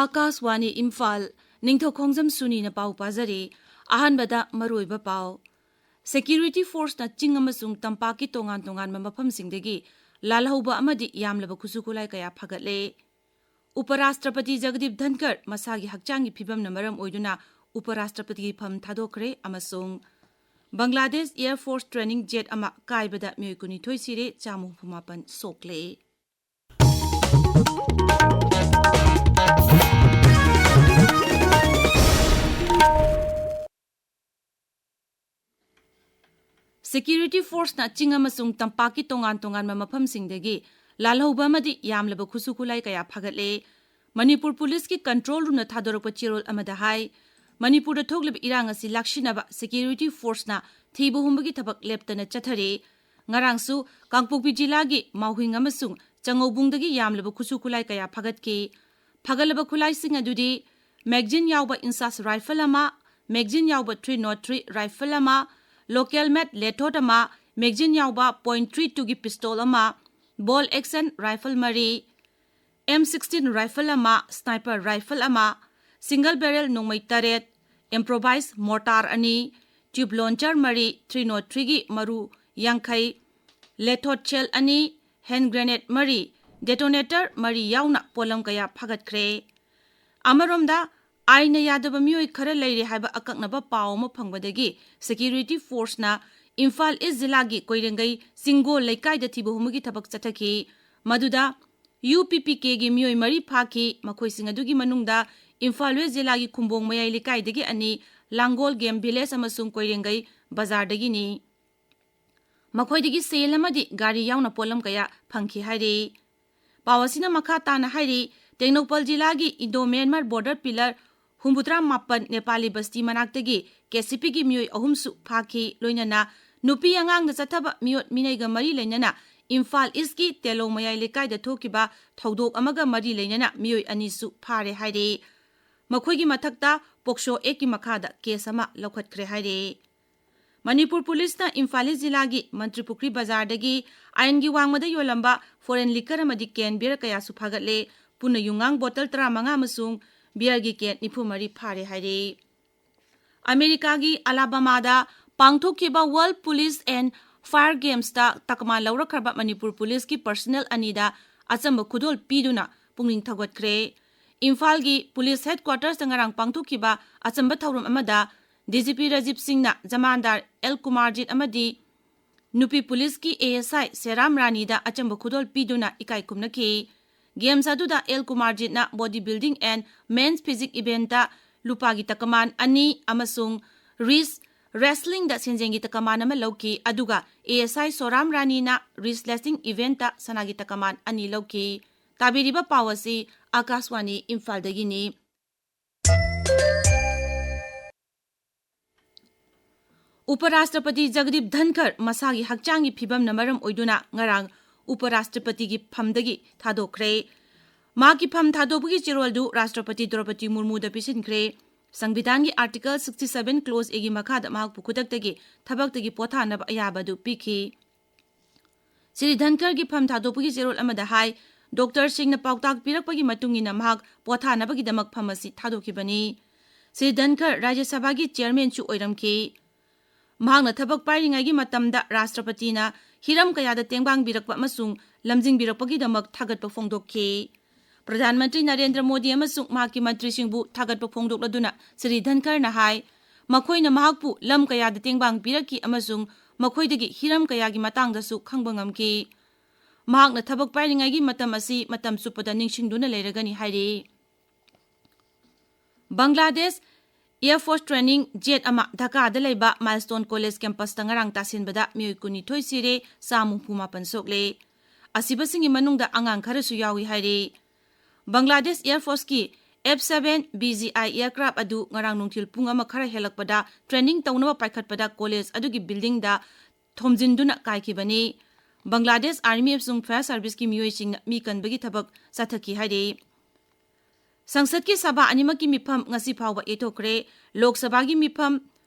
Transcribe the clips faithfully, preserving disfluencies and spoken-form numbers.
ꯑꯥꯀꯥꯁꯋꯥꯅꯤ ꯏꯝꯐꯥꯜ, ꯅꯤꯡꯊꯧꯈꯣꯡꯖꯝ ꯁꯨꯅꯤꯅ ꯄꯥꯎ ꯄꯥꯖꯔꯤ꯫ ꯑꯍꯥꯟꯕꯗ ꯃꯔꯨꯑꯣꯏꯕ ꯄꯥꯎ꯫ ꯁꯦꯀ꯭ꯌꯨꯔꯤꯇꯤ ꯐꯣꯔꯁꯅ ꯆꯤꯡ ꯑꯃꯁꯨꯡ ꯇꯝꯄꯥꯛꯀꯤ ꯇꯣꯉꯥꯟ ꯇꯣꯉꯥꯟꯕ ꯃꯐꯝꯁꯤꯡꯗꯒꯤ ꯂꯥꯜꯍꯧꯕ ꯑꯃꯗꯤ ꯌꯥꯝꯂꯕ ꯈꯨꯠꯁꯨ ꯈꯨꯠꯂꯥꯏ ꯀꯌꯥ ꯐꯥꯒꯠꯂꯦ꯫ ꯎꯄꯔꯥꯁꯇ꯭ꯔꯄꯇꯤ ꯖꯒꯗꯤꯞ ꯙꯟꯀꯔ ꯃꯁꯥꯒꯤ ꯍꯛꯆꯥꯡꯒꯤ ꯐꯤꯕꯝꯅ ꯃꯔꯝ ꯑꯣꯏꯗꯨꯅ ꯎꯄꯔꯥꯁꯇ꯭ꯔꯄꯇꯤꯒꯤ ꯐꯝ ꯊꯥꯗꯣꯛꯈ꯭ꯔꯦ ꯑꯃꯁꯨꯡ Bangladesh air force training Z ꯑꯃ ꯀꯥꯏꯕꯗ ꯃꯤꯑꯣꯏ ꯀꯨꯟꯅꯤꯊꯣꯏ ꯁꯤꯔꯦ, ꯆꯥꯝꯃ ꯍꯨꯝꯐꯨ ꯃꯥꯄꯟ ꯁꯣꯛꯂꯦ꯫ ꯁꯦꯀ꯭ꯌꯨꯔꯤꯇꯤ ꯐꯣꯔꯁꯅ ꯆꯤꯡ ꯑꯃꯁꯨꯡ ꯇꯝꯄꯥꯛꯀꯤ ꯇꯣꯉꯥꯟ ꯇꯣꯉꯥꯟꯕ ꯃꯐꯝꯁꯤꯡꯗꯒꯤ ꯂꯥꯜꯍꯧꯕ ꯑꯃꯗꯤ ꯌꯥꯝꯂꯕ ꯈꯨꯠꯁꯨ ꯈꯨꯠꯂꯥꯏ ꯀꯌꯥ ꯐꯥꯒꯠꯂꯦ꯫ ꯃꯅꯤꯄꯨꯔ ꯄꯨꯂꯤꯁꯀꯤ ꯀꯟꯇ꯭ꯔꯣꯜ ꯔꯨꯝꯅ ꯊꯥꯗꯣꯔꯛꯄ ꯆꯦꯔꯣꯜ ꯑꯃꯗ ꯍꯥꯏ, ꯃꯅꯤꯄꯨꯔꯗ ꯊꯣꯛꯂꯤꯕ ꯏꯔꯥꯡ ꯑꯁꯤ ꯂꯥꯛꯁꯤꯟꯅꯕ ꯁꯦꯀ꯭ꯌꯨꯔꯤꯇꯤ ꯐꯣꯔꯁꯅ ꯊꯤꯕ ꯍꯨꯝꯕꯒꯤ ꯊꯕꯛ ꯂꯦꯞꯇꯅ ꯆꯠꯊꯔꯤ꯫ ꯉꯔꯥꯡꯁꯨ ꯀꯥꯡꯄꯣꯛꯄꯤ ꯖꯤꯂꯥꯒꯤ ꯃꯥꯎꯍꯤꯡ ꯑꯃꯁꯨꯡ ꯆꯉꯧꯕꯨꯡꯗꯒꯤ ꯌꯥꯝꯂꯕ ꯈꯨꯠꯁꯨ ꯈꯨꯠꯂꯥꯏ ꯀꯌꯥ ꯐꯥꯒꯠꯈꯤ꯫ ꯐꯥꯒꯠꯂꯕ ꯈꯨꯠꯂꯥꯏꯁꯤꯡ ꯑꯗꯨꯗꯤ ꯃꯦꯒꯖꯤꯟ ꯌꯥꯎꯕ ꯏꯟꯁꯥꯁ ꯔꯥꯏꯐꯜ ꯑꯃ, ꯃꯦꯒꯖꯤꯟ ꯌꯥꯎꯕ ꯊ꯭ꯔꯤ ꯅꯣꯠ ꯊ꯭ꯔꯤ ꯔꯥꯏꯐꯜ ꯑꯃ, ꯂꯣꯀꯦꯜ ꯃꯦꯠ ꯂꯦꯊꯣꯠ ꯑꯃ, ꯃꯦꯒꯖꯤꯟ ꯌꯥꯎꯕ ꯄꯣꯏꯟꯠ ꯊ꯭ꯔꯤ ꯇꯨꯒꯤ ꯄꯤꯁꯇꯣꯜ ꯑꯃ, ꯕꯣꯜ ꯑꯦꯛꯁꯟ ꯔꯥꯏꯐꯜ ꯃꯔꯤ, ꯑꯦꯝ ꯁꯤꯛꯁꯇꯤꯟ ꯔꯥꯏꯐꯜ ꯑꯃ, ꯁ꯭ꯅꯥꯏꯄꯔ ꯔꯥꯏꯐꯜ ꯑꯃ, ꯁꯤꯡꯒꯜ ꯕꯦꯔꯦꯜ ꯅꯣꯡꯃꯩ ꯇꯔꯦꯠ, ꯏꯝꯄ꯭ꯔꯣꯚꯥꯏꯖ ꯃꯣꯔꯇꯥꯔ ꯑꯅꯤ, ꯇ꯭ꯌꯨꯕ ꯂꯣꯟꯆꯔ ꯃꯔꯤ, ꯊ꯭ꯔꯤ ꯅꯣꯠ ꯊ꯭ꯔꯤꯒꯤ ꯃꯔꯨ ꯌꯥꯡꯈꯩ, ꯂꯦꯊꯣꯠ ꯁꯦꯜ ꯑꯅꯤ, ꯍꯦꯟ ꯒ꯭ꯔꯦꯅꯦꯗ ꯃꯔꯤ, ꯗꯦꯇꯣꯅꯦꯇꯔ ꯃꯔꯤ ꯌꯥꯎꯅ ꯄꯣꯠꯂꯝ ꯀꯌꯥ ꯐꯥꯒꯠꯈ꯭ꯔꯦ꯫ ꯑꯃꯔꯣꯝꯗ, ꯑꯥꯏꯟꯅ ꯌꯥꯗꯕ ꯃꯤꯑꯣꯏ ꯈꯔ ꯂꯩꯔꯦ ꯍꯥꯏꯕ ꯑꯀꯛꯅꯕ ꯄꯥꯎ ꯑꯃ ꯐꯪꯕꯗꯒꯤ ꯁꯦꯀ꯭ꯌꯨꯔꯤꯇꯤ ꯐꯣꯔꯁꯅ ꯏꯝꯐꯥꯜ ꯏꯁ ꯖꯤꯂꯥꯒꯤ ꯀꯣꯏꯔꯦꯡꯒꯩ ꯆꯤꯡꯒꯣꯜ ꯂꯩꯀꯥꯏꯗ ꯊꯤꯕ ꯍꯨꯝꯕꯒꯤ ꯊꯕꯛ ꯆꯠꯊꯈꯤ꯫ ꯃꯗꯨꯗ ꯌꯨ ꯄꯤ ꯄꯤ ꯀꯦꯒꯤ ꯃꯤꯑꯣꯏ ꯃꯔꯤ ꯐꯥꯈꯤ꯫ ꯃꯈꯣꯏꯁꯤꯡ ꯑꯗꯨꯒꯤ ꯃꯅꯨꯡꯗ ꯏꯝꯐꯥꯜ ꯋꯦꯁ ꯖꯤꯂꯥꯒꯤ ꯈꯨꯝꯕꯣꯡ ꯃꯌꯥꯏ ꯂꯩꯀꯥꯏꯗꯒꯤ ꯑꯅꯤ, ꯂꯥꯡꯒꯣꯜ ꯒꯦꯝ ꯚꯤꯂꯦꯖ ꯑꯃꯁꯨꯡ ꯀꯣꯏꯔꯦꯡꯒꯩ ꯕꯖꯥꯔꯗꯒꯤꯅꯤ꯫ ꯃꯈꯣꯏꯗꯒꯤ ꯁꯦꯜ ꯑꯃꯗꯤ ꯒꯥꯔꯤ ꯌꯥꯎꯅ ꯄꯣꯠꯂꯝ ꯀꯌꯥ ꯐꯪꯈꯤ ꯍꯥꯏꯔꯤ꯫ ꯄꯥꯎ ꯑꯁꯤꯅ ꯃꯈꯥ ꯇꯥꯅ ꯍꯥꯏꯔꯤ, ꯇꯦꯡꯅꯧꯄꯜ ꯖꯤꯂꯥꯒꯤ ꯏꯟꯗꯣ ꯃ꯭ꯌꯥꯟꯃꯥꯔ ꯕꯣꯔꯗꯔ ꯄꯤꯂꯔ ꯍꯨꯝꯐꯨꯇꯔꯥ ꯃꯥꯄꯟ ꯅꯦꯄꯥꯂꯤ ꯕꯁꯇꯤ ꯃꯅꯥꯛꯇꯒꯤ ꯀꯦ ꯁꯤ ꯄꯤꯒꯤ ꯃꯤꯑꯣꯏ ꯑꯍꯨꯝꯁꯨ ꯐꯥꯈꯤ꯫ ꯂꯣꯏꯅꯅ ꯅꯨꯄꯤ ꯑꯉꯥꯡꯗ ꯆꯠꯊꯕ ꯃꯤꯑꯣꯠ ꯃꯤꯅꯩꯒ ꯃꯔꯤ ꯂꯩꯅꯅ ꯏꯝꯐꯥꯜ ꯏꯁꯀꯤ ꯇꯦꯂꯣꯡ ꯃꯌꯥꯏ ꯂꯩꯀꯥꯏꯗ ꯊꯣꯛꯈꯤꯕ ꯊꯧꯗꯣꯛ ꯑꯃꯒ ꯃꯔꯤ ꯂꯩꯅꯅ ꯃꯤꯑꯣꯏ ꯑꯅꯤꯁꯨ ꯐꯥꯔꯦ ꯍꯥꯏꯔꯤ꯫ ꯃꯈꯣꯏꯒꯤ ꯃꯊꯛꯇ ꯄꯣꯛꯁꯣ ꯑꯦꯛꯀꯤ ꯃꯈꯥꯗ ꯀꯦꯁ ꯑꯃ ꯂꯧꯈꯠꯈ꯭ꯔꯦ ꯍꯥꯏꯔꯤ꯫ ꯃꯅꯤꯄꯨꯔ ꯄꯨꯂꯤꯁꯅ ꯏꯝꯐꯥꯜ ꯏꯁ ꯖꯤꯂꯥꯒꯤ ꯃꯟꯇ꯭ꯔꯤꯄꯨꯈ꯭ꯔꯤ ꯕꯖꯥꯔꯗꯒꯤ ꯑꯥꯏꯟꯒꯤ ꯋꯥꯡꯃꯗ ꯌꯣꯜꯂꯝꯕ ꯐꯣꯔꯦꯟ ꯂꯤꯀꯔ ꯑꯃꯗꯤ ꯀꯦꯟ ꯕꯤꯌꯔ ꯀꯌꯥꯁꯨ ꯐꯥꯒꯠꯂꯦ꯫ ꯄꯨꯟꯅ ꯌꯨꯉꯥꯡ ꯕꯣꯇꯜ ꯇꯔꯥꯃꯉꯥ ꯑꯃꯁꯨꯡ ꯕꯤꯌꯔꯒꯤ ꯀꯦꯟ ꯅꯤꯐꯨ ꯃꯔꯤ ꯐꯥꯔꯦ ꯍꯥꯏꯔꯤ꯫ ꯑꯃꯦꯔꯤꯀꯥꯒꯤ ꯑꯂꯥꯕꯥꯃꯥꯗ ꯄꯥꯡꯊꯣꯛꯈꯤꯕ World Police and Fire Gamesꯇ ꯇꯀꯃꯥꯟ ꯂꯧꯔꯛꯈ꯭ꯔꯕ Manipur ꯄꯨꯂꯤꯁꯀꯤ ꯄꯔꯁꯅꯦꯜ ꯑꯅꯤꯗ ꯑꯆꯝꯕ ꯈꯨꯗꯣꯜ ꯄꯤꯗꯨꯅ ꯄꯨꯛꯅꯤꯡ ꯊꯧꯒꯠꯈ꯭ꯔꯦ꯫ ꯏꯝꯐꯥꯜꯒꯤ ꯄꯨꯂꯤꯁ ꯍꯦꯗꯀ꯭ꯋꯥꯇꯔꯁꯇ ꯉꯔꯥꯡ ꯄꯥꯡꯊꯣꯛꯈꯤꯕ ꯑꯆꯝꯕ ꯊꯧꯔꯝ ꯑꯃꯗ ꯗꯤ ꯖꯤ ꯄꯤ ꯔꯥꯖꯤꯕ ꯁꯤꯡꯅ ꯖꯃꯥꯟꯗꯥꯔ ꯑꯦꯜ ꯀꯨꯃꯥꯔꯖꯤꯠ ꯑꯃꯗꯤ ꯅꯨꯄꯤ ꯄꯨꯂꯤꯁꯀꯤ ꯑꯦ ꯑꯦꯁ ꯑꯥꯏ ꯁꯦꯔꯥꯝ ꯔꯥꯅꯤꯗ ꯑꯆꯝꯕ ꯈꯨꯗꯣꯜ ꯄꯤꯗꯨꯅ ꯏꯀꯥꯏ ꯈꯨꯝꯅꯈꯤ꯫ ꯒꯦꯝꯁ ꯑꯗꯨꯗ ꯑꯦꯜ ꯀꯨꯃꯥꯔꯖꯤꯠꯅ body building and men's physique eventꯇ ꯂꯨꯄꯥꯒꯤ ꯇꯀꯃꯥꯟ ꯑꯅꯤ ꯑꯃꯁꯨꯡ ꯔꯤꯁ ꯔꯦꯁꯂꯤꯡꯗ ꯁꯦꯟꯖꯦꯡꯒꯤ ꯇꯀꯃꯥꯟ ꯑꯃ ꯂꯧꯈꯤ, ꯑꯗꯨꯒ A S I ꯁꯣꯔꯥꯝ ꯔꯥꯅꯤꯅ rich wrestling ꯏꯚꯦꯟꯠꯇ ꯁꯅꯥꯒꯤ ꯇꯀꯃꯥꯟ ꯑꯅꯤ ꯂꯧꯈꯤ꯫ ꯇꯥꯕꯤꯔꯤꯕ ꯄꯥꯎ ꯑꯁꯤ ꯑꯥꯀꯥꯁꯋꯥꯅꯤ ꯏꯝꯐꯥꯜꯗꯒꯤꯅꯤ꯫ ꯎꯄꯔꯥꯁꯇ꯭ꯔꯄꯇꯤ ꯖꯒꯗꯤꯞ ꯙꯟꯈꯔ ꯃꯁꯥꯒꯤ ꯍꯛꯆꯥꯡꯒꯤ ꯐꯤꯕꯝꯅ ꯃꯔꯝ ꯑꯣꯏꯗꯨꯅ ꯉꯔꯥꯡ ꯎꯄꯔꯥꯁꯇ꯭ꯔꯄꯇꯤꯒꯤ ꯐꯝꯗꯒꯤ ꯊꯥꯗꯣꯛꯈ꯭ꯔꯦ꯫ ꯃꯍꯥꯛꯀꯤ ꯐꯝ ꯊꯥꯗꯣꯛꯄꯒꯤ ꯆꯦꯔꯣꯜꯗꯨ ꯔꯥꯁꯇ꯭ꯔꯄꯇꯤ ꯗ꯭ꯔꯧꯄꯗꯤ ꯃꯨꯔꯃꯨꯗ ꯄꯤꯁꯤꯟꯈ꯭ꯔꯦ꯫ ꯁꯪꯕꯤꯙꯥꯟꯒꯤ Article sixty seven Clause Aꯒꯤ ꯃꯈꯥꯗ ꯃꯍꯥꯛꯄꯨ ꯈꯨꯗꯛꯇꯒꯤ ꯊꯕꯛꯇꯒꯤ ꯄꯣꯊꯥꯅꯕ ꯑꯌꯥꯕ ꯑꯗꯨ ꯄꯤꯈꯤ꯫ ꯁ꯭ꯔꯤ ꯙꯟꯈꯔꯒꯤ ꯐꯝ ꯊꯥꯗꯣꯛꯄꯒꯤ ꯆꯦꯔꯣꯜ ꯑꯃꯗ ꯍꯥꯏ, ꯗꯣꯛꯇꯔꯁꯤꯡꯅ ꯄꯥꯎꯇꯥꯛ ꯄꯤꯔꯛꯄꯒꯤ ꯃꯇꯨꯡ ꯏꯟꯅ ꯃꯍꯥꯛ ꯄꯣꯊꯥꯅꯕꯒꯤꯗꯃꯛ ꯐꯝ ꯑꯁꯤ ꯊꯥꯗꯣꯛꯈꯤꯕꯅꯤ꯫ ꯁ꯭ꯔꯤ ꯙꯟꯈꯔ ꯔꯥꯖ꯭ꯌ ꯁꯚꯥꯒꯤ ꯆꯤꯌꯔꯃꯦꯟꯁꯨ ꯑꯣꯏꯔꯝꯈꯤ꯫ ꯃꯍꯥꯛꯅ ꯊꯕꯛ ꯄꯥꯏꯔꯤꯉꯩꯒꯤ ꯃꯇꯝꯗ ꯔꯥꯁꯇ꯭ꯔꯄꯇꯤꯅ ꯍꯤꯔꯝ ꯀꯌꯥꯗ ꯇꯦꯡꯕꯥꯡꯕꯤꯔꯛꯄ ꯑꯃꯁꯨꯡ ꯂꯝꯖꯤꯡꯕꯤꯔꯛꯄꯒꯤꯗꯃꯛ ꯊꯥꯒꯠꯄ ꯐꯣꯡꯗꯣꯛꯈꯤ꯫ ꯄ꯭ꯔꯙꯥꯟ ꯃꯟꯇ꯭ꯔꯤ ꯅꯔꯦꯟꯗ꯭ꯔ ꯃꯣꯗꯤ ꯑꯃꯁꯨꯡ ꯃꯍꯥꯛꯀꯤ ꯃꯟꯇ꯭ꯔꯤꯁꯤꯡꯕꯨ ꯊꯥꯒꯠꯄ ꯐꯣꯡꯗꯣꯛꯂꯗꯨꯅ ꯁ꯭ꯔꯤ ꯙꯟꯈꯔꯅ ꯍꯥꯏ, ꯃꯈꯣꯏꯅ ꯃꯍꯥꯛꯄꯨ ꯂꯝ ꯀꯌꯥꯗ ꯇꯦꯡꯕꯥꯡ ꯄꯤꯔꯛꯈꯤ ꯑꯃꯁꯨꯡ ꯃꯈꯣꯏꯗꯒꯤ ꯍꯤꯔꯝ ꯀꯌꯥꯒꯤ ꯃꯇꯥꯡꯗꯁꯨ ꯈꯪꯕ ꯉꯝꯈꯤ꯫ ꯃꯍꯥꯛꯅ ꯊꯕꯛ ꯄꯥꯏꯔꯤꯉꯩꯒꯤ ꯃꯇꯝ ꯑꯁꯤ ꯃꯇꯝ ꯆꯨꯞꯄꯗ ꯅꯤꯡꯁꯤꯡꯗꯨꯅ ꯂꯩꯔꯒꯅꯤ ꯍꯥꯏꯔꯤ꯫ Bangladesh Air Force training jet ꯑꯃ ꯙꯥꯀꯥꯗ ꯂꯩꯕ Milestone College campusꯇ ꯉꯔꯥꯡ ꯇꯥꯁꯤꯟꯕꯗ ꯃꯤꯑꯣꯏ ꯀꯨꯟꯅꯤꯊꯣꯏ ꯁꯤꯔꯦ, ꯆꯥꯝ ꯍꯨꯝꯐꯨ ꯃꯥꯄꯟ ꯁꯣꯛꯂꯦ꯫ ꯑꯁꯤꯕꯁꯤꯡꯒꯤ ꯃꯅꯨꯡꯗ ꯑꯉꯥꯡ ꯈꯔꯁꯨ ꯌꯥꯎꯏ ꯍꯥꯏꯔꯤ꯫ Bangladesh Air Forceꯀꯤ F seven B G I aircraft ꯑꯗꯨ ꯉꯔꯥꯡ ꯅꯨꯡꯊꯤꯜ ꯄꯨꯡ ꯑꯃ ꯈꯔ ꯍꯦꯜꯂꯛꯄꯗ training ꯇꯧꯅꯕ ꯄꯥꯏꯈꯠꯄꯗ college ꯑꯗꯨꯒꯤ buildingꯗ ꯊꯣꯝꯖꯤꯟꯗꯨꯅ ꯀꯥꯏꯈꯤꯕꯅꯤ꯫ ꯕꯪꯒ꯭ꯂꯥꯗꯦꯁ Army ꯑꯃꯁꯨꯡ Fire Serviceꯀꯤ ꯃꯤꯑꯣꯏꯁꯤꯡꯅ ꯃꯤ ꯀꯟꯕꯒꯤ ꯊꯕꯛ ꯆꯠꯊꯈꯤ ꯍꯥꯏꯔꯤ꯫ ꯁꯪꯁꯠꯀꯤ ꯁꯚꯥ ꯑꯅꯤꯃꯛꯀꯤ ꯃꯤꯐꯝ ꯉꯁꯤ ꯐꯥꯎꯕ ꯌꯩꯊꯣꯛꯈ꯭ꯔꯦ꯫ ꯂꯣꯛ ꯁꯚꯥꯒꯤ ꯃꯤꯐꯝ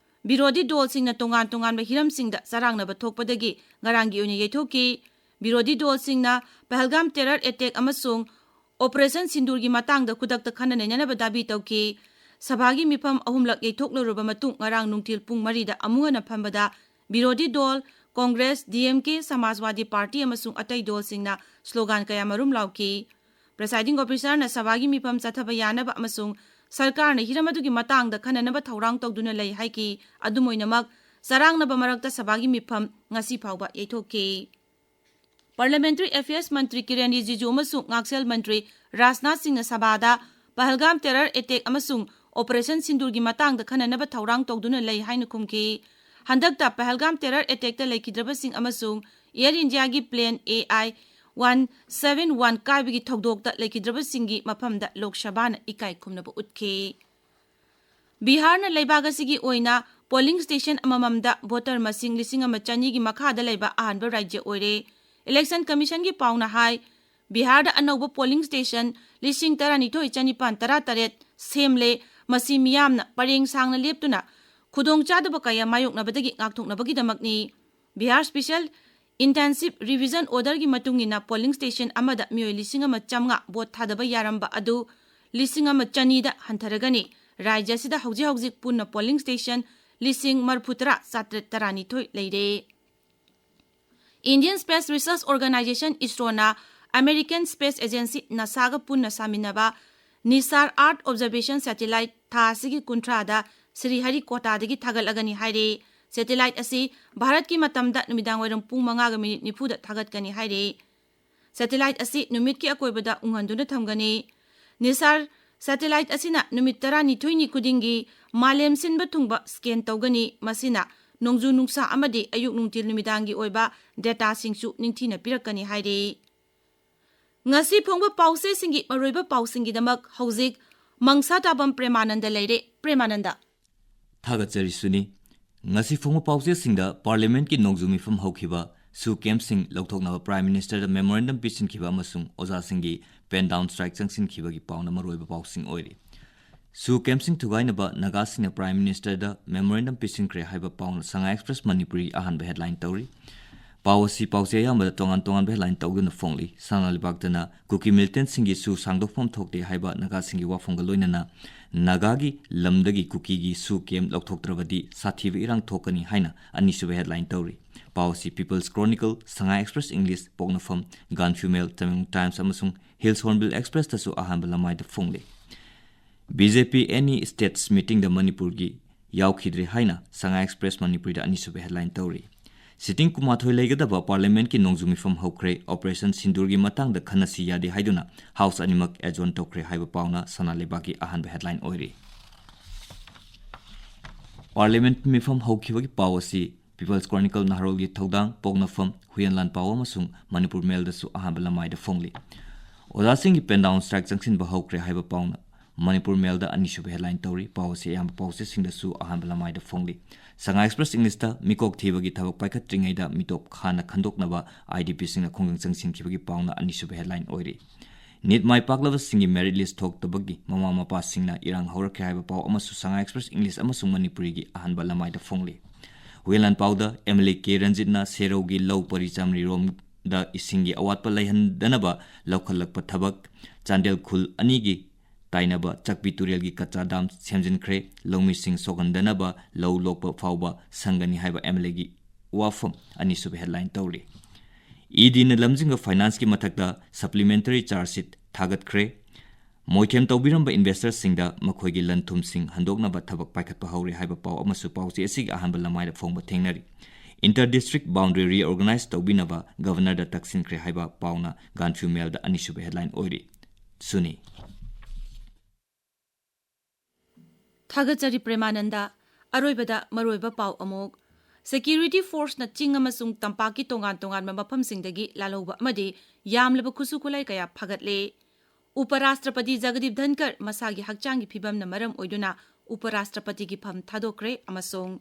ꯕꯤꯔꯣꯙꯤ ꯗꯣꯜꯁꯤꯡꯅ ꯇꯣꯉꯥꯟ ꯇꯣꯉꯥꯟꯕ ꯍꯤꯔꯝꯁꯤꯡꯗ ꯆꯔꯥꯡꯅꯕ ꯊꯣꯛꯄꯗꯒꯤ ꯉꯔꯥꯡꯒꯤ ꯑꯣꯏꯅ ꯌꯩꯊꯣꯛꯈꯤ꯫ ꯕꯤꯔꯣꯙꯤ ꯗꯣꯜꯁꯤꯡꯅ ꯄꯍꯜꯒꯥꯝ terror attack ꯑꯃꯁꯨꯡ ꯑꯣꯄꯔꯦꯁꯟ ꯁꯤꯟꯗꯨꯔꯒꯤ ꯃꯇꯥꯡꯗ ꯈꯨꯗꯛꯇ ꯈꯟꯅ ꯅꯩꯅꯅꯕ ꯗꯥꯕꯤ ꯇꯧꯈꯤ꯫ ꯁꯚꯥꯒꯤ ꯃꯤꯐꯝ ꯑꯍꯨꯝꯂꯛ ꯌꯩꯊꯣꯛꯂꯨꯔꯕ ꯃꯇꯨꯡ ꯉꯔꯥꯡ ꯅꯨꯡꯊꯤꯜ ꯄꯨꯡ ꯃꯔꯤꯗ ꯑꯃꯨꯛ ꯍꯟꯅ ꯐꯝꯕꯗ ꯕꯤꯔꯣꯙꯤ ꯗꯣꯜ, ꯀꯣꯡꯒ꯭ꯔꯦꯁ, ꯗꯤ ꯑꯦꯝ ꯀꯦ, ꯁꯃꯥꯖꯋꯥꯗꯤ ꯄꯥꯔꯇꯤ ꯑꯃꯁꯨꯡ ꯑꯇꯩ ꯗꯣꯜꯁꯤꯡꯅ ꯁ꯭ꯂꯣꯒꯥꯟ ꯀꯌꯥꯃꯔꯨꯝ ꯂꯥꯎꯈꯤ꯫ ꯄ꯭ꯔꯦꯁꯥꯏꯗꯤꯡ ꯑꯣꯐꯤꯁꯥꯔꯅ ꯁꯚꯥꯒꯤ ꯃꯤꯐꯝ ꯆꯠꯊꯕ ꯌꯥꯅꯕ ꯑꯃꯁꯨꯡ ꯁꯔꯀꯥꯔꯅ ꯍꯤꯔꯝ ꯑꯗꯨꯒꯤ ꯃꯇꯥꯡꯗ ꯈꯟꯅꯅꯕ ꯊꯧꯔꯥꯡ ꯇꯧꯗꯨꯅ ꯂꯩ ꯍꯥꯏꯈꯤ꯫ ꯑꯗꯨꯝ ꯑꯣꯏꯅꯃꯛ, ꯆꯔꯥꯡꯅꯕ ꯃꯔꯛꯇ ꯁꯚꯥꯒꯤ ꯃꯤꯐꯝ ꯉꯁꯤ ꯐꯥꯎꯕ ꯌꯩꯊꯣꯛꯈꯤ꯫ ꯄꯥꯔꯂꯤꯌꯥꯃꯦꯟꯇꯔꯤ ꯑꯦꯐꯤꯌꯔꯁ ꯃꯟꯇ꯭ꯔꯤ ꯀꯤꯔꯦꯟ ꯔꯤꯖꯤꯖꯨ ꯑꯃꯁꯨꯡ ꯉꯥꯛꯁꯦꯜ ꯃꯟꯇ꯭ꯔꯤ ꯔꯥꯖꯅꯥꯊ ꯁꯤꯡꯅ ꯁꯚꯥꯗ ꯄꯍꯜꯒꯥꯝ ꯇꯦꯔꯔ ꯑꯦꯇꯦꯛ ꯑꯃꯁꯨꯡ ꯑꯣꯄꯔꯦꯁꯟ ꯁꯤꯟꯗꯨꯔꯒꯤ ꯃꯇꯥꯡꯗ ꯈꯟꯅꯅꯕ ꯊꯧꯔꯥꯡ ꯇꯧꯗꯨꯅ ꯂꯩ ꯍꯥꯏꯅ ꯈꯨꯝꯈꯤ꯫ ꯍꯟꯗꯛꯇ ꯄꯍꯜꯒꯥꯝ ꯇꯦꯔꯔ ꯑꯦꯇꯦꯛꯇ ꯂꯩꯈꯤꯗ꯭ꯔꯕꯁꯤꯡ ꯑꯃꯁꯨꯡ ꯑꯦꯌꯔ ꯏꯟꯗꯤꯌꯥꯒꯤ plane A I one seven one ꯀꯥꯏꯕꯒꯤ ꯊꯧꯗꯣꯛꯇ ꯂꯩꯈꯤꯗ꯭ꯔꯕꯁꯤꯡꯒꯤ ꯃꯐꯝꯗ ꯂꯣꯛ ꯁꯚꯥꯅ ꯏꯀꯥꯏ ꯈꯨꯝꯅꯕ ꯎꯠꯈꯤ꯫ ꯕꯤꯍꯥꯔꯅ ꯂꯩꯕꯥꯛ ꯑꯁꯤꯒꯤ ꯑꯣꯏꯅ ꯄꯣꯂꯤꯡ ꯁ꯭ꯇꯦꯁꯟ ꯑꯃꯃꯝꯗ ꯚꯣꯇꯔ ꯃꯁꯤꯡ ꯂꯤꯁꯤꯡ ꯑꯃ ꯆꯅꯤꯒꯤ ꯃꯈꯥꯗ ꯂꯩꯕ ꯑꯍꯥꯟꯕ ꯔꯥꯖ꯭ꯌ ꯑꯣꯏꯔꯦ꯫ ꯏꯂꯦꯛꯁꯟ ꯀꯃꯤꯁꯟꯒꯤ ꯄꯥꯎꯅ ꯍꯥꯏ, ꯕꯤꯍꯥꯔꯗ ꯑꯅꯧꯕ ꯄꯣꯂꯤꯡ ꯁ꯭ꯇꯦꯁꯟ ꯂꯤꯁꯤꯡ ꯇꯔꯥꯅꯤꯊꯣꯏ ꯆꯅꯤꯄꯥꯟ ꯇꯔꯥꯇꯔꯦꯠ ꯁꯦꯝꯂꯦ꯫ ꯃꯁꯤ ꯃꯤꯌꯥꯝꯅ ꯄꯔꯦꯡ ꯁꯥꯡꯅ ꯂꯦꯞꯇꯨꯅ ꯈꯨꯗꯣꯡꯆꯥꯗꯕ ꯀꯌꯥ ꯃꯥꯌꯣꯛꯅꯕꯗꯒꯤ ꯉꯥꯛꯊꯣꯛꯅꯕꯒꯤꯗꯃꯛꯅꯤ꯫ ꯕꯤꯍꯥꯔ ꯁ꯭ꯄꯦꯁꯤꯌꯦꯜ ꯏꯟꯇꯦꯟꯁꯤꯚ ꯔꯤꯚꯤꯖꯟ ꯑꯣꯔꯗꯔꯒꯤ ꯃꯇꯨꯡ ꯏꯟꯅ ꯄꯣꯂꯤꯡ ꯁ꯭ꯇꯦꯁꯟ ꯑꯃꯗ ꯃꯤꯑꯣꯏ ꯂꯤꯁꯤꯡ ꯑꯃ ꯆꯥꯝꯃꯉꯥ ꯚꯣꯠ ꯊꯥꯗꯕ ꯌꯥꯔꯝꯕ ꯑꯗꯨ ꯂꯤꯁꯤꯡ ꯑꯃ ꯆꯅꯤꯗ ꯍꯟꯊꯔꯒꯅꯤ꯫ ꯔꯥꯖ꯭ꯌ ꯑꯁꯤꯗ ꯍꯧꯖꯤꯛ ꯍꯧꯖꯤꯛ ꯄꯨꯟꯅ ꯄꯣꯂꯤꯡ ꯁ꯭ꯇꯦꯁꯟ ꯂꯤꯁꯤꯡ ꯃꯔꯤꯐꯨꯇꯔꯥ ꯆꯥꯇ꯭ꯔꯦꯠ ꯇꯔꯥꯅꯤꯊꯣꯏ ꯂꯩꯔꯦ꯫ Indian Space Research Organisation, ꯏꯁꯔꯣꯅ American Space Agency, ꯅꯥꯁꯥꯒ ꯄꯨꯟꯅ ꯁꯥꯃꯤꯟꯅꯕ ꯅꯤꯁꯥꯔ ꯑꯥꯔꯊ ꯑꯣꯕꯖꯔꯕꯦꯁꯟ ꯁꯦꯇꯤꯂꯥꯏꯠ ꯊꯥ ꯑꯁꯤꯒꯤ ꯀꯨꯟꯊ꯭ꯔꯥꯗ ꯁ꯭ꯔꯤꯍꯔꯤꯀꯣꯇꯥꯗꯒꯤ ꯊꯥꯒꯠꯂꯒꯅꯤ ꯍꯥꯏꯔꯦ꯫ ꯁꯦꯇꯤꯂꯥꯏꯠ ꯑꯁꯤ ꯚꯥꯔꯠꯀꯤ ꯃꯇꯝꯗ ꯅꯨꯃꯤꯗꯥꯡꯋꯥꯏꯔꯝ ꯄꯨꯡ ꯃꯉꯥꯒ ꯃꯤꯅꯤꯠ ꯅꯤꯐꯨꯗ ꯊꯥꯒꯠꯀꯅꯤ ꯍꯥꯏꯔꯦ꯫ ꯁꯦꯇꯤꯂꯥꯏꯠ ꯑꯁꯤ ꯅꯨꯃꯤꯠꯀꯤ ꯑꯀꯣꯏꯕꯗ ꯎꯪꯍꯟꯗꯨꯅ ꯊꯝꯒꯅꯤ꯫ ꯅꯤꯁꯥꯔ ꯁꯦꯇꯤꯂꯥꯏꯠ ꯑꯁꯤꯅ ꯅꯨꯃꯤꯠ ꯇꯔꯥꯅꯤꯊꯣꯏꯅꯤ ꯈꯨꯗꯤꯡꯒꯤ ꯃꯥꯂꯦꯝ ꯁꯤꯟꯕ ꯊꯨꯡꯕ ꯁ꯭ꯀꯦꯟ ꯇꯧꯒꯅꯤ꯫ ꯃꯁꯤꯅ ꯅꯣꯡꯖꯨ ꯅꯨꯡꯁꯥ ꯑꯃꯗꯤ ꯑꯌꯨꯛ ꯅꯨꯡꯊꯤꯜ ꯅꯨꯃꯤꯗꯥꯡꯒꯤ ꯑꯣꯏꯕ ꯗꯦꯇꯥꯁꯤꯡꯁꯨ ꯅꯤꯡꯊꯤꯅ ꯄꯤꯔꯛꯀꯅꯤ ꯍꯥꯏꯔꯤ꯫ ꯉꯁꯤ ꯐꯣꯡꯕ ꯄꯥꯎꯆꯦꯁꯤꯡꯒꯤ ꯃꯔꯨꯑꯣꯏꯕ ꯄꯥꯎꯁꯤꯡꯒꯤꯗꯃꯛ ꯍꯧꯖꯤꯛ ꯃꯪꯁꯥ ꯇꯥꯕꯝ ꯄ꯭ꯔꯦꯃꯥꯅꯟꯗ ꯂꯩꯔꯦ꯫ ꯄ꯭ꯔꯦꯃꯥꯅꯟꯗ꯫ ꯊꯥꯒꯠꯆꯔꯤ ꯁꯨꯅꯤ꯫ ꯉꯁꯤ ꯐꯣꯡꯕ ꯄꯥꯎꯆꯦꯁꯤꯡꯗ ꯄꯥꯔꯂꯤꯌꯥꯃꯦꯟꯠꯀꯤ ꯅꯣꯡꯖꯨ ꯃꯤꯐꯝ ꯍꯧꯈꯤꯕ, ꯁꯨ ꯀꯦꯝꯞꯁꯤꯡ ꯂꯧꯊꯣꯛꯅꯕ ꯄ꯭ꯔꯥꯏꯝ ꯃꯤꯅꯤꯁꯇꯔꯗ ꯃꯦꯃꯣꯔꯦꯟꯗꯝ ꯄꯤꯁꯤꯟꯈꯤꯕ ꯑꯃꯁꯨꯡ ꯑꯣꯖꯥꯁꯤꯡꯒꯤ ꯄꯦꯟ ꯗꯥꯎꯟ ꯁ꯭ꯇ꯭ꯔꯥꯏꯛ ꯆꯪꯁꯤꯟꯈꯤꯕꯒꯤ ꯄꯥꯎꯅ ꯃꯔꯨꯑꯣꯏꯕ ꯄꯥꯎꯁꯤꯡ ꯑꯣꯏꯔꯤ꯫ ꯁꯨ ꯀꯦꯝꯞꯁꯤꯡ ꯊꯨꯒꯥꯏꯅꯕ ꯅꯥꯒꯥꯁꯤꯡꯅ ꯄ꯭ꯔꯥꯏꯝ ꯃꯤꯅꯤꯁꯇꯔꯗ ꯃꯦꯃꯣꯔꯦꯟꯗꯝ ꯄꯤꯁꯤꯟꯈ꯭ꯔꯦ ꯍꯥꯏꯕ ꯄꯥꯎꯅ ꯁꯉꯥꯏ ꯑꯦꯛꯁꯄ꯭ꯔꯦꯁ ꯃꯅꯤꯄꯨꯔꯤ ꯑꯍꯥꯟꯕ ꯍꯦꯗꯂꯥꯏꯟ ꯇꯧꯔꯤ꯫ ꯄꯥꯎ ꯑꯁꯤ, ꯄꯥꯎꯆꯦ ꯑꯌꯥꯝꯕꯗ ꯇꯣꯉꯥꯟ ꯇꯣꯉꯥꯟꯕ headline ꯇꯧꯗꯨꯅ ꯐꯣꯡꯂꯤ꯫ ꯁꯅꯥ ꯂꯩꯕꯥꯛꯇꯅ ꯀꯨꯀꯤ militantꯁꯤꯡꯒꯤ ꯁꯨ ꯁꯥꯡꯗꯣꯛꯐꯝ ꯊꯣꯛꯇꯦ ꯍꯥꯏꯕ ꯅꯥꯒꯥꯁꯤꯡꯒꯤ ꯋꯥꯐꯝꯒ ꯂꯣꯏꯅꯅ ꯅꯥꯒꯥꯒꯤ ꯂꯝꯗꯒꯤ ꯀꯨꯀꯤꯒꯤ ꯁꯨ camp ꯂꯧꯊꯣꯛꯇ꯭ꯔꯕꯗꯤ ꯁꯥꯊꯤꯕ ꯏꯔꯥꯡ ꯊꯣꯛꯀꯅꯤ ꯍꯥꯏꯅ ꯑꯅꯤꯁꯨꯕ headline ꯇꯧꯔꯤ꯫ ꯄꯥꯎ ꯑꯁꯤ People's Chronicle, Sangha Express English, ꯄꯣꯛꯅꯐꯝ, Gaanphiu Mail, Tamenglong Times ꯑꯃꯁꯨꯡ Hills Hornbill Expressꯇꯁꯨ ꯑꯍꯥꯟꯕ ꯂꯃꯥꯏꯗ ꯐꯣꯡꯂꯤ꯫ BJP any states meetingꯗ ꯃꯅꯤꯄꯨꯔꯒꯤ ꯌꯥꯎꯈꯤꯗ꯭ꯔꯦ ꯍꯥꯏꯅ Sangha Express ꯃꯅꯤꯄꯨꯔꯤꯗ ꯑꯅꯤꯁꯨꯕ headline ꯇꯧꯔꯤ꯫ Sitting ꯀꯨꯟꯃꯥꯊꯣꯏ ꯂꯩꯒꯗꯕ Parliamentꯀꯤ ꯅꯣꯡꯖꯨ ꯃꯤꯐꯝ ꯍꯧꯈ꯭ꯔꯦ, Operation ꯁꯤꯟꯗꯨꯔꯒꯤ ꯃꯇꯥꯡꯗ ꯈꯟꯅꯁꯤ ꯌꯥꯗꯦ ꯍꯥꯏꯗꯨꯅ House ꯑꯅꯤꯃꯛ adjourn ꯇꯧꯈ꯭ꯔꯦ ꯍꯥꯏꯕ ꯄꯥꯎꯅ ꯁꯅꯥ ꯂꯩꯕꯥꯛꯀꯤ ꯑꯍꯥꯟꯕ headline ꯑꯣꯏꯔꯤ꯫ Parliament ꯃꯤꯐꯝ ꯍꯧꯈꯤꯕꯒꯤ ꯄꯥꯎ ꯑꯁꯤ People's Chronicle, ꯅꯍꯥꯔꯣꯜꯒꯤ ꯊꯧꯗꯥꯡ, ꯄꯣꯛꯅꯐꯝ, ꯍꯨꯏꯌꯦꯟ ꯂꯥꯟꯄꯥꯎ ꯑꯃꯁꯨꯡ ꯃꯅꯤꯄꯨꯔ ꯃꯦꯜꯗꯁꯨ ꯑꯍꯥꯟꯕ ꯂꯃꯥꯏꯗ ꯐꯣꯡꯂꯤ꯫ ꯑꯣꯖꯥꯁꯤꯡꯒꯤ pen down strike ꯆꯪꯁꯤꯟꯕ ꯍꯧꯈ꯭ꯔꯦ ꯍꯥꯏꯕ ꯄꯥꯎꯅ ꯃꯅꯤꯄꯨꯔ ꯃꯦꯜꯗ ꯑꯅꯤꯁꯨꯕ headline ꯇꯧꯔꯤ꯫ ꯄꯥꯎ ꯑꯁꯤ ꯑꯌꯥꯝꯕ ꯄꯥꯎꯆꯦꯁꯤꯡꯗꯁꯨ ꯑꯍꯥꯟꯕ ꯂꯃꯥꯏꯗ ꯐꯣꯡꯂꯤ꯫ Sangha Express Englishꯇ ꯃꯤꯀꯣꯛ ꯊꯤꯕꯒꯤ ꯊꯕꯛ ꯄꯥꯏꯈꯠꯇ꯭ꯔꯤꯉꯩꯗ ꯃꯤꯇꯣꯞ ꯈꯥꯅ ꯈꯟꯗꯣꯛꯅꯕ IDPꯁꯤꯡꯅ ꯈꯨꯡꯒꯪ ꯆꯪꯁꯤꯟꯈꯤꯕꯒꯤ ꯄꯥꯎꯅ ꯑꯅꯤꯁꯨꯕ headline ꯑꯣꯏꯔꯤ꯫ NEET ꯃꯥꯏ ꯄꯥꯛꯂꯕꯁꯤꯡꯒꯤ merit list ꯊꯣꯛꯇꯕꯒꯤ ꯃꯃꯥ ꯃꯄꯥꯁꯤꯡꯅ ꯏꯔꯥꯡ ꯍꯧꯔꯛꯈ꯭ꯔꯦ ꯍꯥꯏꯕ ꯄꯥꯎ ꯑꯃꯁꯨ Sangha Express English ꯑꯃꯁꯨꯡ ꯃꯅꯤꯄꯨꯔꯤꯒꯤ ꯑꯍꯥꯟꯕ ꯂꯃꯥꯏꯗ ꯐꯣꯡꯂꯤ꯫ ꯍꯨꯏꯌꯦꯟ ꯂꯥꯟꯄꯥꯎꯗ MLA ꯀꯦ ꯔꯟꯖꯤꯠꯅ ꯁꯦꯔꯧꯒꯤ ꯂꯧ ꯄꯔꯤ ꯆꯥꯃꯔꯤꯔꯣꯝꯗ ꯏꯁꯤꯡꯒꯤ ꯑꯋꯥꯠꯄ ꯂꯩꯍꯟꯗꯅꯕ ꯂꯧꯈꯠꯂꯛꯄ ꯊꯕꯛ, ꯆꯥꯟꯗꯦꯜ ꯈꯨꯜ ꯑꯅꯤꯒꯤ ꯇꯥꯏꯅꯕ ꯆꯥꯛꯄꯤ ꯇꯨꯔꯦꯜꯒꯤ ꯀꯆꯥ dam ꯁꯦꯝꯖꯤꯟꯈ꯭ꯔꯦ, ꯂꯧꯃꯤꯁꯤꯡ ꯁꯣꯛꯍꯟꯗꯅꯕ ꯂꯧ ꯂꯣꯛꯄ ꯐꯥꯎꯕ ꯁꯪꯒꯅꯤ ꯍꯥꯏꯕ MLAꯒꯤ ꯋꯥꯐꯝ ꯑꯅꯤꯁꯨꯕ headline ꯇꯧꯔꯤ꯫ EDꯅ ꯂꯝꯖꯤꯡꯕ financeꯀꯤ ꯃꯊꯛꯇ supplementary charge sheet ꯊꯥꯒꯠꯈ꯭ꯔꯦ꯫ ꯃꯣꯏꯊꯦꯝ ꯇꯧꯕꯤꯔꯝꯕ investorꯁꯤꯡꯗ ꯃꯈꯣꯏꯒꯤ ꯂꯟ ꯊꯨꯝꯁꯤꯡ ꯍꯟꯗꯣꯛꯅꯕ ꯊꯕꯛ ꯄꯥꯏꯈꯠꯄ ꯍꯧꯔꯦ ꯍꯥꯏꯕ ꯄꯥꯎ ꯑꯃꯁꯨ ꯄꯥꯎꯆꯦ ꯑꯁꯤꯒꯤ ꯑꯍꯥꯟꯕ ꯂꯃꯥꯏꯗ ꯐꯣꯡꯕ ꯊꯦꯡꯅꯔꯤ꯫ Inter district boundary reorganize ꯇꯧꯕꯤꯅꯕ Governorꯗ ꯇꯛꯁꯤꯟꯈ꯭ꯔꯦ ꯍꯥꯏꯕ ꯄꯥꯎꯅ Gaanphiu Mailꯗ ꯑꯅꯤꯁꯨꯕ headline ꯑꯣꯏꯔꯤ꯫ ꯁꯨꯅꯤ꯫ ꯊꯥꯒꯠꯆꯔꯤ ꯄ꯭ꯔꯦꯃꯥꯅꯟꯗ꯫ ꯑꯔꯣꯏꯕꯗ ꯃꯔꯨꯑꯣꯏꯕ ꯄꯥꯎ ꯑꯃꯨꯛ꯫ Security forceꯅ ꯆꯤꯡ ꯑꯃꯁꯨꯡ ꯇꯝꯄꯥꯛꯀꯤ ꯇꯣꯉꯥꯟ ꯇꯣꯉꯥꯟꯕ ꯃꯐꯝꯁꯤꯡꯗꯒꯤ ꯂꯥꯜꯍꯧꯕ ꯑꯃꯗꯤ ꯌꯥꯝꯂꯕ ꯈꯨꯠꯁꯨ ꯈꯨꯠꯂꯥꯏ ꯀꯌꯥ ꯐꯥꯒꯠꯂꯦ꯫ ꯎꯄꯔꯥꯁꯇ꯭ꯔꯄꯇꯤ ꯖꯒꯗꯤꯞ ꯙꯟꯀꯔ ꯃꯁꯥꯒꯤ ꯍꯛꯆꯥꯡꯒꯤ ꯐꯤꯕꯝꯅ ꯃꯔꯝ ꯑꯣꯏꯗꯨꯅ ꯎꯄꯔꯥꯁꯇ꯭ꯔꯄꯇꯤꯒꯤ ꯐꯝ ꯊꯥꯗꯣꯛꯈ꯭ꯔꯦ ꯑꯃꯁꯨꯡ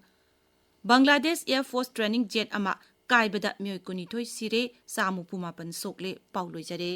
Bangladesh Air Force training jet ꯑꯃ ꯀꯥꯏꯕꯗ ꯃꯤꯑꯣꯏ ꯀꯨꯟꯅꯤꯊꯣꯏ ꯁꯤꯔꯦ, ꯆꯥꯝꯃ ꯍꯨꯝꯐꯨ ꯃꯥꯄꯟ ꯁꯣꯛꯂꯦ꯫ ꯄꯥꯎ ꯂꯣꯏꯖꯔꯦ꯫